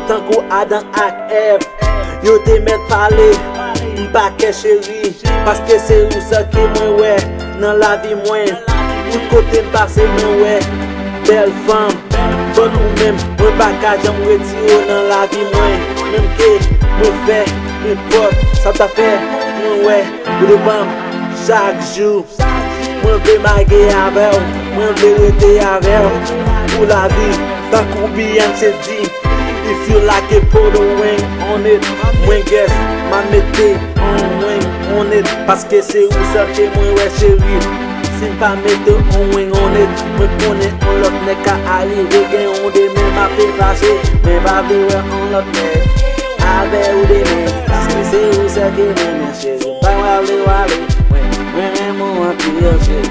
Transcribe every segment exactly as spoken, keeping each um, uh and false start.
Tankou Adan ak Èv, yo te mèt pale. M pa kè cheri, paske se ou sèl ke mwen wè nan lavi mwen. Tout kote m pase mwen wè bèl fanm. Bon ou menm, mwen pa ka janm retire w nan lavi mwen. Menm ke mwen fè nenpòt sa ta fè, mwen wè ou devan m chak jou. Mwen vle mage avè w, mwen vle rete avè w pou lavi. Tankou Beyoncé di, if you like it, put a ring on it. Mwen guess, m a mete on ring on it. Paske se ou sèl ke mwen wè cheri. Si m pa mete on ring on it, mwen konnen on lòt nèg ka arive gen yon demen m ap te fache. Men pa vle wè on lòt nèg avè ou demen. Paske se ou sèl ke mwen renmen cheri. M pa wè vle w ale, mwen, mwen renmen w anpil cheri.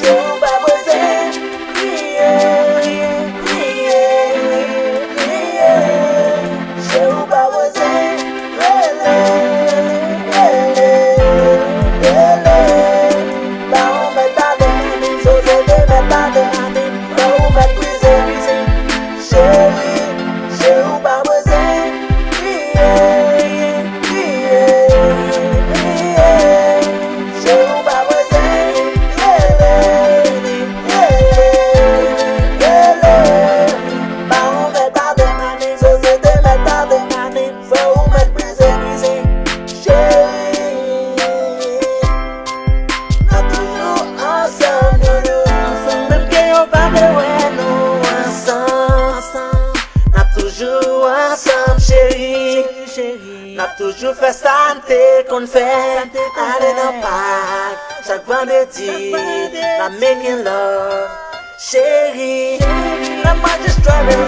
Cheri ou pa bezwen kriye, kriye, kriye. Cheri ou pa bezwen rele, rele, rele. Ba ou mèt pa demann, sosyete mèt pa demann. Ba ou mèt brize, brize. Cheri, cheri ou pa bezwen kriye, kriye, kriye. Cheri ou pa bezwen rele, rele, rele. Ba ou mèt pa demann, sosyete mèt pa demann. Fè ou mèt brize, brize. Cheri, n ap toujou ansanm, toujou ansanm. Menm ke yo pa vle wè nou ansanm, n ap toujou ansanm, cheri. N ap toujou fè sa n te konn fè. Ale nan pak chak vandredi, n ap making love. Cheri, n ap manje strawberry.